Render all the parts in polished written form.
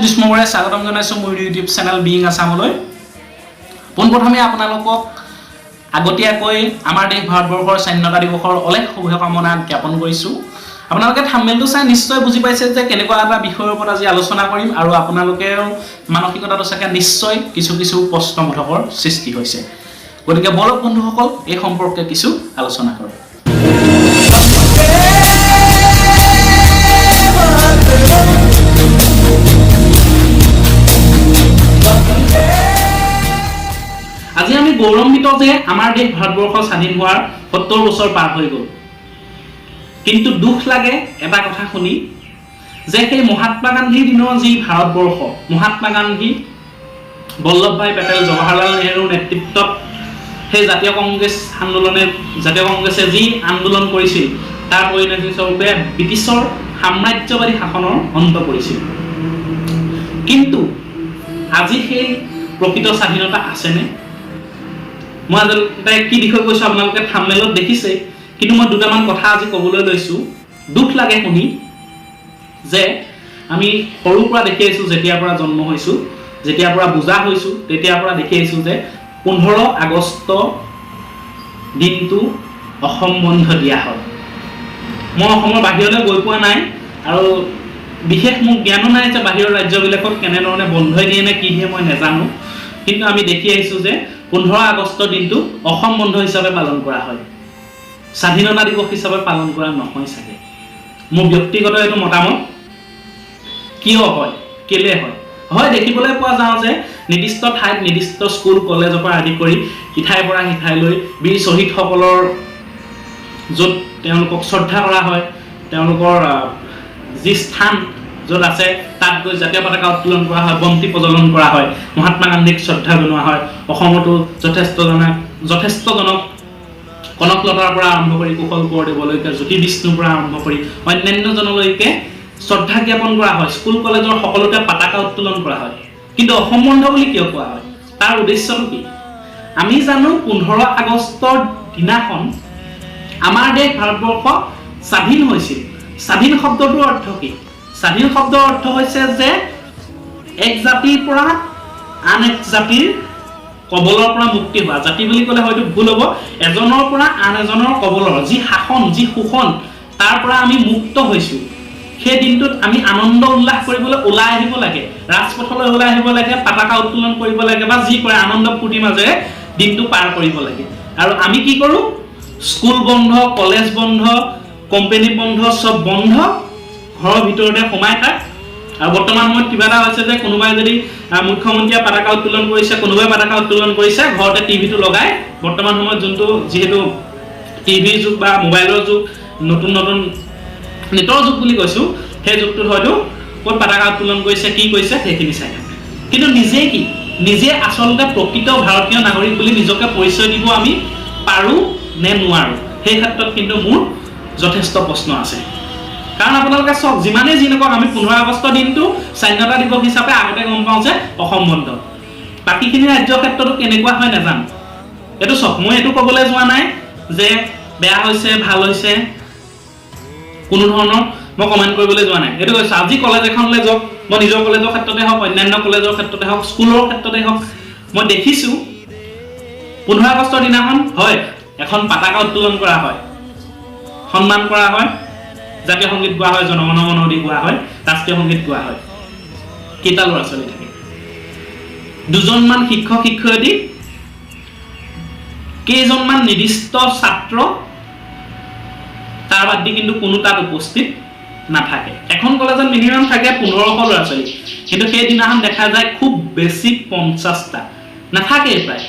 জ্যোতিষ্ম বৰাই স্বাগতম জনাইছোঁ মোৰ ইউটিউব চেনেল বিং আছামলৈ। পোনপ্ৰথমে আপোনালোকক আগতীয়াকৈ আমাৰ দেশ ভাৰতবৰ্ষৰ স্বাধীনতা দিৱসৰ অলেখ শুভকামনা জ্ঞাপন কৰিছোঁ। আপোনালোকে থাম্বনেইলটো চাই নিশ্চয় বুজি পাইছে যে কেনেকুৱা এটা বিষয়ৰ ওপৰত আজি আলোচনা কৰিম আৰু আপোনালোকেও মানসিকতাটো চাগে নিশ্চয় কিছু কিছু প্ৰশ্নবোধকৰ সৃষ্টি হৈছে। গতিকে বলক বন্ধুসকল, এই সম্পৰ্কে কিছু আলোচনা কৰোঁ। আজি আমি গৌৰৱান্বিত যে আমাৰ দেশ ভাৰতবৰ্ষ স্বাধীন হোৱাৰ 70 বছৰ পাৰ হৈ গ'ল। কিন্তু দুখ লাগে এটা কথা শুনি যে সেই মহাত্মা গান্ধীৰ দিনৰ যি ভাৰতবৰ্ষ, মহাত্মা গান্ধী, বল্লভভাই পেটেল, জৱাহৰলাল নেহৰুৰ নেতৃত্বত সেই জাতীয় কংগ্ৰেছ আন্দোলনে, জাতীয় কংগ্ৰেছে যি আন্দোলন কৰিছিল, তাৰ পৰিণতিস্বৰূপে ব্ৰিটিছৰ সাম্ৰাজ্যবাদী শাসনৰ অন্ত পৰিছিল। কিন্তু আজি সেই প্ৰকৃত স্বাধীনতা আছেনে? মই আচলতে কি বিষয় কৈছোঁ আপোনালোকে থাম্বনেইলত দেখিছে, কিন্তু মই দুটামান কথা আজি ক'বলৈ লৈছোঁ। দুখ লাগে শুনি যে আমি সৰুৰ পৰা দেখি আহিছোঁ, যেতিয়াৰ পৰা জন্ম হৈছোঁ, যেতিয়াৰ পৰা বুজা হৈছোঁ, তেতিয়াৰ পৰা দেখি আহিছোঁ যে 15 আগষ্ট দিনটো অসম বন্ধ দিয়া হয়। মই অসমৰ বাহিৰলৈ গৈ পোৱা নাই আৰু বিশেষ মোৰ জ্ঞানো নাই যে বাহিৰৰ ৰাজ্যবিলাকত কেনেধৰণে বন্ধই দিয়ে নে কি দিয়ে, মই নাজানো। কিন্তু আমি দেখি আহিছোঁ যে 15 আগষ্টৰ দিনটো অসম বন্ধ হিচাপে পালন কৰা হয়, স্বাধীনতা দিৱস হিচাপে পালন কৰা নহয় চাগে। মোৰ ব্যক্তিগত এইটো মতামত। কিয় হয়, কেলে হয়? হয়, দেখিবলৈ পোৱা যাওঁ যে নিৰ্দিষ্ট ঠাইত নিৰ্দিষ্ট স্কুল কলেজৰ পৰা আদি কৰি ইঠাইৰ পৰা সিঠাইলৈ বীৰ শ্বহীদসকলৰ য'ত তেওঁলোকক শ্ৰদ্ধা কৰা হয়, তেওঁলোকৰ যি স্থান য'ত আছে, তাত গৈ জাতীয় পতাকা উত্তোলন কৰা হয়, বন্তি প্ৰজ্বলন কৰা হয়, মহাত্মা গান্ধীক শ্ৰদ্ধা জনোৱা হয়। অসমতো যথেষ্টজনক কনকলতাৰ পৰা আৰম্ভ কৰি কুশল কোঁৱৰদেৱলৈকে, জ্যোতি বিষ্ণুৰ পৰা আৰম্ভ কৰি অন্যান্যজনলৈকে শ্ৰদ্ধা জ্ঞাপন কৰা হয়। স্কুল কলেজৰ সকলোতে পতাকা উত্তোলন কৰা হয়। কিন্তু অসম বন্ধ বুলি কিয় কোৱা হয়? তাৰ উদ্দেশ্যটো কি? আমি জানো 15 আগষ্টৰ দিনাখন আমাৰ দেশ ভাৰতবৰ্ষ স্বাধীন হৈছিল। স্বাধীন শব্দটোৰ অৰ্থ কি? স্বাধীন শব্দৰ অৰ্থ হৈছে যে এক জাতিৰ পৰা আন এক জাতিৰ কবলৰ পৰা মুক্তি হোৱা। জাতি বুলি ক'লে হয়তো ভুল হ'ব, এজনৰ পৰা আন এজনৰ কবলৰ যি শাসন, যি শোষণ, তাৰ পৰা আমি মুক্ত হৈছোঁ। সেই দিনটোত আমি আনন্দ উল্লাস কৰিবলৈ ওলাই আহিব লাগে, ৰাজপথলৈ ওলাই আহিব লাগে, পতাকা উত্তোলন কৰিব লাগে বা যি কৰে আনন্দ ফূৰ্তিৰ মাজেৰে দিনটো পাৰ কৰিব লাগে। আৰু আমি কি কৰোঁ? স্কুল বন্ধ, কলেজ বন্ধ, কোম্পানী বন্ধ, চব বন্ধ, ঘৰৰ ভিতৰতে সোমাই থাক। আৰু বৰ্তমান সময়ত কিবা এটা হৈছে যে কোনোবাই যদি মুখ্যমন্ত্ৰীয়ে পতাকা উত্তোলন কৰিছে, কোনোবাই পতাকা উত্তোলন কৰিছে, ঘৰতে টিভিটো লগাই, বৰ্তমান সময়ত যোনটো যিহেতু টিভিৰ যুগ বা মোবাইলৰ যুগ, নতুন নতুন নেটৰ যুগ বুলি কৈছোঁ, সেই যুগটোত হয়তো ক'ত পতাকা উত্তোলন কৰিছে, কি কৰিছে, সেইখিনি চাই থাকে। কিন্তু নিজে কি, নিজে আচলতে প্ৰকৃত ভাৰতীয় নাগৰিক বুলি নিজকে পৰিচয় দিব আমি পাৰোঁ নে নোৱাৰোঁ, সেই ক্ষেত্ৰত কিন্তু মোৰ যথেষ্ট প্ৰশ্ন আছে। কাৰণ আপোনালোকে চাওক, যিমানেই যি নকওক, আমি 15 আগষ্টৰ দিনটো স্বাধীনতা দিৱস হিচাপে আগতে গম পাওঁ যে অসম বন্ধ। বাকীখিনি ৰাজ্যৰ ক্ষেত্ৰতো কেনেকুৱা হয় নাজানো। এইটো চাওক, মই এইটো ক'বলৈ যোৱা নাই যে বেয়া হৈছে, ভাল হৈছে, কোনো ধৰণৰ মই কমেণ্ট কৰিবলৈ যোৱা নাই। এইটো কৈছোঁ, আজি কলেজ এখনলৈ যাওক, মই নিজৰ কলেজৰ ক্ষেত্ৰতে হওক, অন্যান্য কলেজৰ ক্ষেত্ৰতে হওক, স্কুলৰ ক্ষেত্ৰতে হওক, মই দেখিছোঁ 15 আগষ্টৰ দিনাখন হয় এখন পতাকা উত্তোলন কৰা হয়, সন্মান কৰা হয়, জাতীয় সংগীত গোৱা হয়, জনগণ মন দি গোৱা হয়, ৰাষ্ট্ৰীয় সংগীত গোৱা হয়। কেইটা ল'ৰা ছোৱালী থাকে? দুজনমান শিক্ষক শিক্ষয়িত্ৰী, কেইজনমান নিৰ্দিষ্ট ছাত্ৰ, তাৰ বাদ দি কিন্তু কোনো তাত উপস্থিত নাথাকে। এখন কলেজত মিনিমাম থাকে 1500 ল'ৰা ছোৱালী, কিন্তু সেইদিনাখন দেখা যায় খুব বেছি 50টা, নাথাকেই প্ৰায়।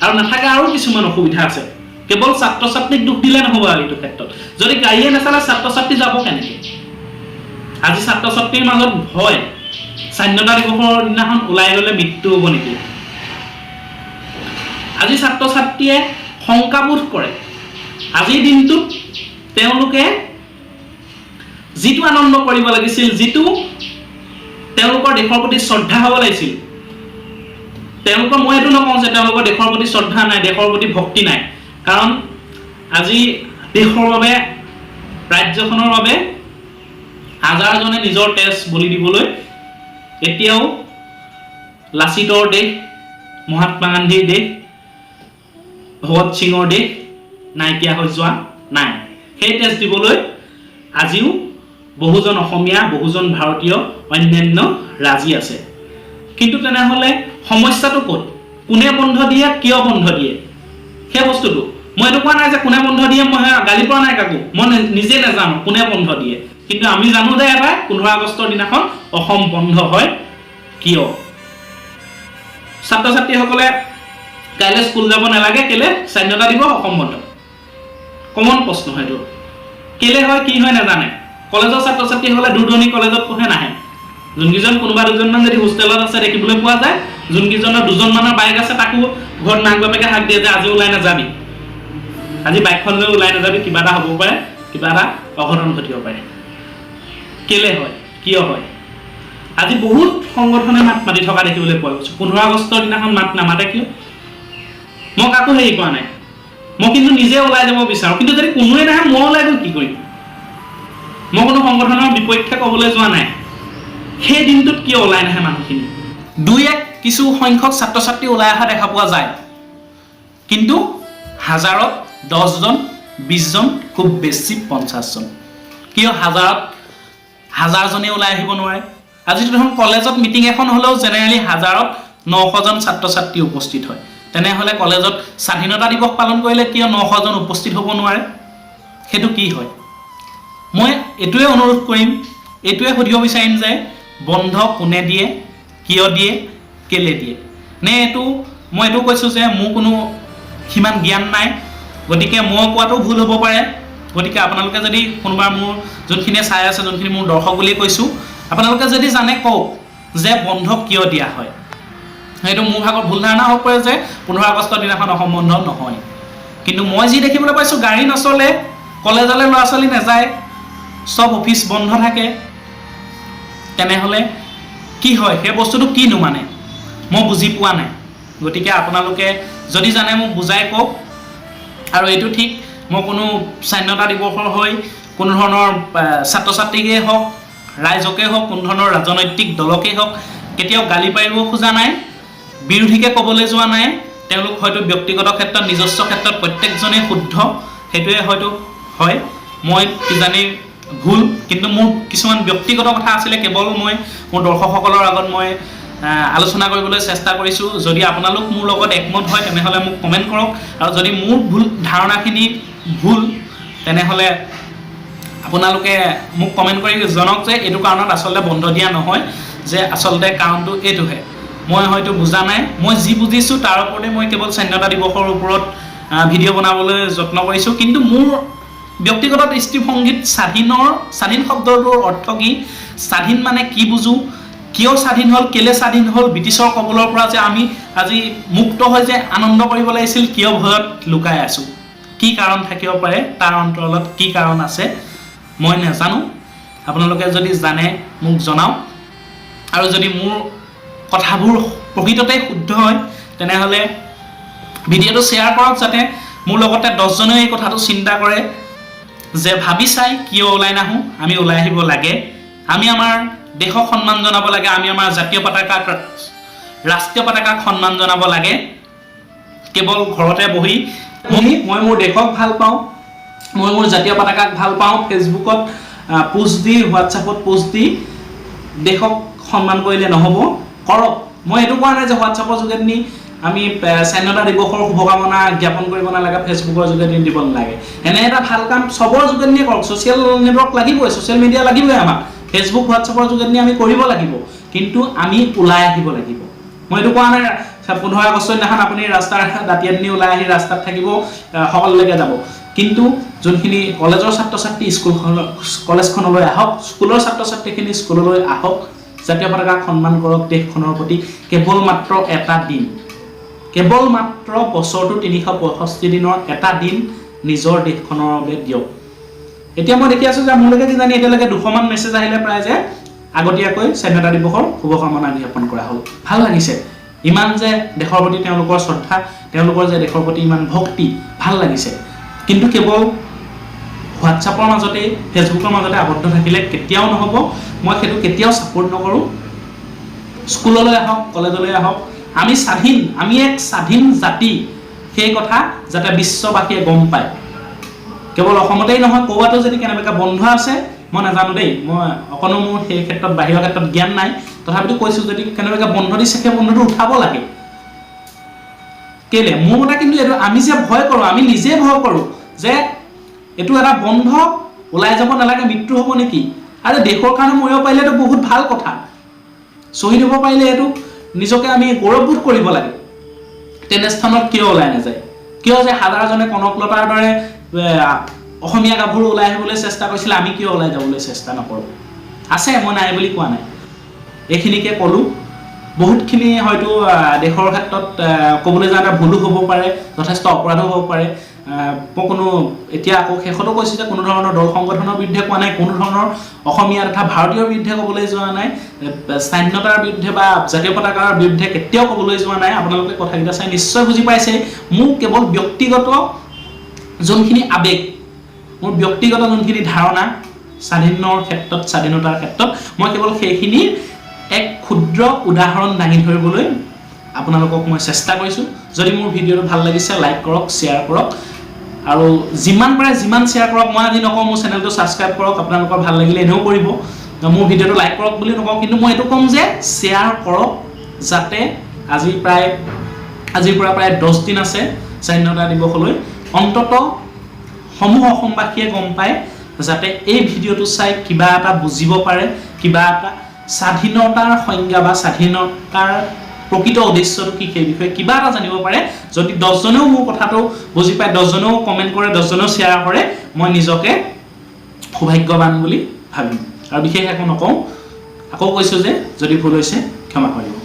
আৰু নাথাকে আৰু কিছুমান অসুবিধা আছে। কেৱল ছাত্ৰ ছাত্ৰীক দোষ দিলে নহ'ব। আৰু এইটো ক্ষেত্ৰত যদি গাড়ীয়ে নাচালে ছাত্ৰ ছাত্ৰী যাব কেনেকে? আজি ছাত্ৰ ছাত্ৰীৰ মাজত ভয়, স্বাধীনতা দিৱসৰ দিনাখন ওলাই গ'লে মৃত্যু হ'ব নেকি? আজি ছাত্ৰ ছাত্ৰীয়ে শংকাবোধ কৰে। আজিৰ দিনটোত তেওঁলোকে যিটো আনন্দ কৰিব লাগিছিল, যিটো তেওঁলোকৰ দেশৰ প্ৰতি শ্ৰদ্ধা হ'ব লাগিছিল, তেওঁলোকৰ, মই এইটো নকওঁ যে তেওঁলোকৰ দেশৰ প্ৰতি শ্ৰদ্ধা নাই, দেশৰ প্ৰতি ভক্তি নাই। কাৰণ আজি দেশৰ বাবে, ৰাজ্যখনৰ বাবে হাজাৰজনে নিজৰ তেজ বলি দিবলৈ এতিয়াও লাচিতৰ দেশ, মহাত্মা গান্ধীৰ দেশ, ভগত সিঙৰ দেশ নাইকিয়া হৈ যোৱা নাই। সেই তেজ দিবলৈ আজিও বহুজন অসমীয়া, বহুজন ভাৰতীয়, অন্যান্য ৰাজি আছে। কিন্তু তেনেহ'লে সমস্যাটো ক'ত? কোনে বন্ধ দিয়ে, কিয় বন্ধ দিয়ে সেই বস্তুটো? মই এইটো কোৱা নাই যে কোনে বন্ধ দিয়ে, মই গালি পৰা নাই কাকো, মই নিজে নাজানো কোনে বন্ধ দিয়ে। কিন্তু আমি জানো যে এটা 15 আগষ্টৰ দিনাখন অসম বন্ধ হয়। কিয়? ছাত্ৰ ছাত্ৰীসকলে কাইলৈ স্কুল যাব নালাগে, কেলে? স্বাধীনতা দিৱস, অসম বন্ধ। কমন প্ৰশ্ন সেইটো। কেলে হয়, কি হয় নাজানে। কলেজৰ ছাত্ৰ ছাত্ৰীসকলে দূৰ দূৰণি কলেজত পঢ়ে, নাহে। যোনকেইজন কোনোবা দুজনমান যদি হোষ্টেলত আছে দেখিবলৈ পোৱা যায়। যোনকেইজনৰ দুজনমানৰ বাইক আছে, তাকো ঘৰত মাক বাপেকে হাক দিয়ে যে আজি ওলাই নাযাবি, আজি বাইকখন লৈ ওলাই নাযাবি, কিবা এটা হ'ব পাৰে, কিবা এটা অঘটন ঘটিব পাৰে। কেলে হয়, কিয় হয়? আজি বহুত সংগঠনে মাত মাতি থকা দেখিবলৈ পোৱা গৈছে। 15 আগষ্টৰ দিনাখন মাত নামাতে কিয়? মই কাকো হেৰি কৰা নাই, মই কিন্তু নিজে ওলাই যাব বিচাৰোঁ। কিন্তু যদি কোনোৱে নাহে, মই ওলাই গৈ কি কৰিম? মই কোনো সংগঠনৰ বিপক্ষে ক'বলৈ যোৱা নাই। সেই দিনটোত কিয় ওলাই নাহে মানুহখিনি? দুই এক কিছু সংখ্যক ছাত্ৰ ছাত্ৰী ওলাই অহা দেখা পোৱা যায়, কিন্তু হাজাৰত 10জন, 20জন, খুব বেছি 50জন। কিয় হাজাৰত হাজাৰজনে ওলাই আহিব নোৱাৰে? আজি দেখোন কলেজত মিটিং এখন হ'লেও জেনেৰেলি হাজাৰত 900জন ছাত্ৰ ছাত্ৰী উপস্থিত হয়। তেনেহ'লে কলেজত স্বাধীনতা দিৱস পালন কৰিলে কিয় 900জন উপস্থিত হ'ব নোৱাৰে? সেইটো কি হয়? মই এইটোৱে অনুৰোধ কৰিম, এইটোৱে সুধিব বিচাৰিম যে বন্ধ কোনে দিয়ে, কিয় দিয়ে, কেলে দিয়ে? নে এইটো মই এইটো কৈছোঁ যে মোৰ কোনো সিমান জ্ঞান নাই, গতিকে মই কোৱাটো ভুল হ'ব পাৰে। গতিকে আপোনালোকে যদি কোনোবা মোৰ যোনখিনিয়ে চাই আছে, যোনখিনি মোৰ দৰ্শক বুলি কৈছোঁ, আপোনালোকে যদি জানে কওক যে বন্ধ কিয় দিয়া হয়। সেইটো মোৰ ভাগৰ ভুল ধাৰণা হ'ব পাৰে যে 15 আগষ্টৰ দিনাখন অসম বন্ধ নহয়। কিন্তু মই যি দেখিবলৈ পাইছোঁ, গাড়ী নচলে, কলেজলৈ ল'ৰা ছোৱালী নাযায়, চব অফিচ বন্ধ থাকে। তেনেহ'লে কি হয় সেই বস্তুটো? কিনো মানে মই বুজি পোৱা নাই। গতিকে আপোনালোকে যদি জানে মোক বুজাই কওক। আৰু এইটো ঠিক মই কোনো স্বাধীনতা দিৱসৰ হৈ কোনো ধৰণৰ ছাত্ৰ ছাত্ৰীকেই হওক, ৰাইজকে হওক, কোনো ধৰণৰ ৰাজনৈতিক দলকেই হওক কেতিয়াও গালি পাৰিব খোজা নাই, বিৰোধীকে ক'বলৈ যোৱা নাই। তেওঁলোক হয়তো ব্যক্তিগত ক্ষেত্ৰত, নিজস্ব ক্ষেত্ৰত প্ৰত্যেকজনেই শুদ্ধ, সেইটোৱে হয়তো হয়। মই কিজানি ভুল, কিন্তু মোৰ কিছুমান ব্যক্তিগত কথা আছিলে, কেৱল মই মোৰ দৰ্শকসকলৰ আগত মই আলোচনা কৰিবলৈ চেষ্টা কৰিছোঁ। যদি আপোনালোক মোৰ লগত একমত হয়, তেনেহ'লে মোক কমেণ্ট কৰক। আৰু যদি মোৰ ভুল ধাৰণাখিনি ভুল, তেনেহ'লে আপোনালোকে মোক কমেণ্ট কৰি জনাওক যে এইটো কাৰণত আচলতে বন্ধ দিয়া নহয়, যে আচলতে কাৰণটো এইটোহে। মই হয়তো বুজা নাই। মই যি বুজিছোঁ তাৰ ওপৰতে মই কেৱল স্বাধীনতা দিৱসৰ ওপৰত ভিডিঅ' বনাবলৈ যত্ন কৰিছোঁ। কিন্তু মোৰ ব্যক্তিগত দৃষ্টিভংগীত স্বাধীন শব্দটোৰ অৰ্থ কি, স্বাধীন মানে কি বুজোঁ, কিয় স্বাধীন হ'ল, কেলে স্বাধীন হ'ল, ব্ৰিটিছৰ কবলৰ পৰা যে আমি আজি মুক্ত হৈ যে আনন্দ কৰিব লাগিছিল, কিয় ভয়ত লুকাই আছোঁ, কি কাৰণ থাকিব পাৰে, তাৰ অন্তৰালত কি কাৰণ আছে, মই নাজানো। আপোনালোকে যদি জানে মোক জনাওক। আৰু যদি মোৰ কথাবোৰ প্ৰকৃততে শুদ্ধ হয়, তেনেহ'লে ভিডিঅ'টো শ্বেয়াৰ কৰক, যাতে মোৰ লগতে 10জনেও এই কথাটো চিন্তা কৰে যে ভাবি চাই কিয় ওলাই নাহোঁ। আমি ওলাই আহিব লাগে। আমি আমাৰ দেশক সন্মান জনাব লাগে। আমি আমাৰ জাতীয় পতাকাক, ৰাষ্ট্ৰীয় পতাকাক সন্মান জনাব লাগে। কেৱল ঘৰতে বহি মই মোৰ দেশক ভাল পাওঁ, মই মোৰ জাতীয় পতাকাক ভাল পাওঁ, ফেচবুকত পোষ্ট দি, হোৱাটছএপত পোষ্ট দি দেশক সন্মান কৰিলে নহ'ব। কৰক। মই এইটো কোৱা নাই যে হোৱাটছএপৰ যোগেদি আমি স্বাধীনতা দিৱসৰ শুভকামনা জ্ঞাপন কৰিব নালাগে, ফেচবুকৰ যোগেদি দিব নালাগে। এনে এটা ভাল কাম চবৰ যোগেদিয়ে কৰক। ছ'চিয়েল নেটৱৰ্ক লাগিবই, ছ'চিয়েল মিডিয়া লাগিবই আমাক। ফেচবুক, হোৱাটছএপৰ যোগেদি আমি কৰিব লাগিব, কিন্তু আমি ওলাই আহিব লাগিব। মই এইটো কোৱা নাই 15 আগষ্টৰ দিনাখন আপুনি ৰাস্তাৰ দাঁতিয়ে ওলাই আহি ৰাস্তাত থাকিব, সকলোলৈকে যাব। কিন্তু যোনখিনি কলেজৰ ছাত্ৰ ছাত্ৰী স্কুলখনৰ, কলেজখনলৈ আহক, স্কুলৰ ছাত্ৰ ছাত্ৰীখিনি স্কুললৈ আহক, জাতীয় পতাকাক সন্মান কৰক। দেশখনৰ প্ৰতি কেৱল মাত্ৰ এটা দিন, কেৱল মাত্ৰ বছৰটো 365 দিনৰ এটা দিন নিজৰ দেশখনৰ বাবে দিয়ক। এতিয়া মই দেখি আছোঁ যে মোলৈকে কিজানি এতিয়ালৈকে 200মান মেছেজ আহিলে প্ৰায় যে আগতীয়াকৈ স্বাধীনতা দিৱসৰ শুভকামনা জ্ঞাপন কৰা হ'ল। ভাল লাগিছে ইমান যে দেশৰ প্ৰতি তেওঁলোকৰ শ্ৰদ্ধা, তেওঁলোকৰ যে দেশৰ প্ৰতি ইমান ভক্তি, ভাল লাগিছে। কিন্তু কেৱল হোৱাটছআপৰ মাজতে, ফেচবুকৰ মাজতে আবদ্ধ থাকিলে কেতিয়াও নহ'ব। মই সেইটো কেতিয়াও ছাপোৰ্ট নকৰোঁ। স্কুললৈ আহক, কলেজলৈ আহক, আমি স্বাধীন, আমি এক স্বাধীন জাতি, সেই কথা যাতে বিশ্ববাসীয়ে গম পায়। কেৱল অসমতেই নহয়, ক'ৰবাতো যদি কেনেবাকৈ বন্ধ আছে, মই নাজানো দেই, মই অকণো মোৰ সেই ক্ষেত্ৰত বাহিৰৰ ক্ষেত্ৰত জ্ঞান নাই, তথাপিতো কৈছোঁ, যদি কেনেবাকৈ বন্ধ দিছে, সেই বন্ধটো উঠাব লাগে। কেলে মোৰ মতে কিন্তু এইটো আমি যে ভয় কৰোঁ, আমি নিজে ভয় কৰোঁ যে এইটো এটা বন্ধ, ওলাই যাব নালাগে, মৃত্যু হ'ব নেকি? আৰু দেশৰ কাৰণে মৰিব পাৰিলেতো বহুত ভাল কথা, শ্বহীদ হ'ব পাৰিলে এইটো নিজকে আমি গৌৰৱবোধ কৰিব লাগে। তেনেস্থানত কিয় ওলাই নাযায়? কিয় যে হাজাৰজনে কনকলতাৰ দৰে অসমীয়া গাভৰু ওলাই আহিবলৈ চেষ্টা কৰিছিলে, আমি কিয় ওলাই যাবলৈ চেষ্টা নকৰোঁ? আছে, মই নাই বুলি কোৱা নাই। এইখিনিকে ক'লোঁ। বহুতখিনি হয়তো দেশৰ ক্ষেত্ৰত ক'বলৈ যাওঁতে ভুলো হ'ব পাৰে, যথেষ্ট অপৰাধো হ'ব পাৰে। মই কোনো এতিয়া আকৌ শেষতো কৈছোঁ যে কোনো ধৰণৰ দল সংগঠনৰ বিৰুদ্ধে কোৱা নাই, কোনো ধৰণৰ অসমীয়া তথা ভাৰতীয়ৰ বিৰুদ্ধে ক'বলৈ যোৱা নাই, স্বাধীনতাৰ বিৰুদ্ধে বা জাতীয় পতাকাৰ বিৰুদ্ধে কেতিয়াও ক'বলৈ যোৱা নাই। আপোনালোকে কথাকেইটা চাই নিশ্চয় বুজি পাইছে। মোৰ কেৱল ব্যক্তিগত যোনখিনি আৱেগ, মোৰ ব্যক্তিগত যোনখিনি ধাৰণা স্বাধীনৰ ক্ষেত্ৰত, স্বাধীনতাৰ ক্ষেত্ৰত, মই কেৱল সেইখিনিৰ এক ক্ষুদ্ৰ উদাহৰণ দাঙি ধৰিবলৈ আপোনালোকক মই চেষ্টা কৰিছোঁ। যদি মোৰ ভিডিঅ'টো ভাল লাগিছে, লাইক কৰক, শ্বেয়াৰ কৰক আৰু যিমান পাৰে যিমান শ্বেয়াৰ কৰক। মই আজি নকওঁ মোৰ চেনেলটো ছাবস্ক্ৰাইব কৰক, আপোনালোকৰ ভাল লাগিলে এনেও কৰিব। মোৰ ভিডিঅ'টো লাইক কৰক বুলি নকওঁ, কিন্তু মই এইটো ক'ম যে শ্বেয়াৰ কৰক, যাতে আজিৰ পৰা প্ৰায় 10 দিন আছে স্বাধীনতা দিৱসলৈ, অন্ততঃ সমূহ অসমবাসীয়ে গম পায়, যাতে এই ভিডিঅ'টো চাই কিবা এটা বুজিব পাৰে, কিবা এটা স্বাধীনতাৰ সংজ্ঞা বা স্বাধীনতাৰ প্ৰকৃত উদ্দেশ্যটো কি, সেই বিষয়ে কিবা এটা জানিব পাৰে। যদি 10জনেও মোৰ কথাটো বুজি পায়, 10জনেও কমেণ্ট কৰে, 10জনেও শ্বেয়াৰ কৰে, মই নিজকে সৌভাগ্যৱান বুলি ভাবিম। আৰু বিশেষ একো নকওঁ। আকৌ কৈছোঁ যে যদি ভুল হৈছে, ক্ষমা কৰিব।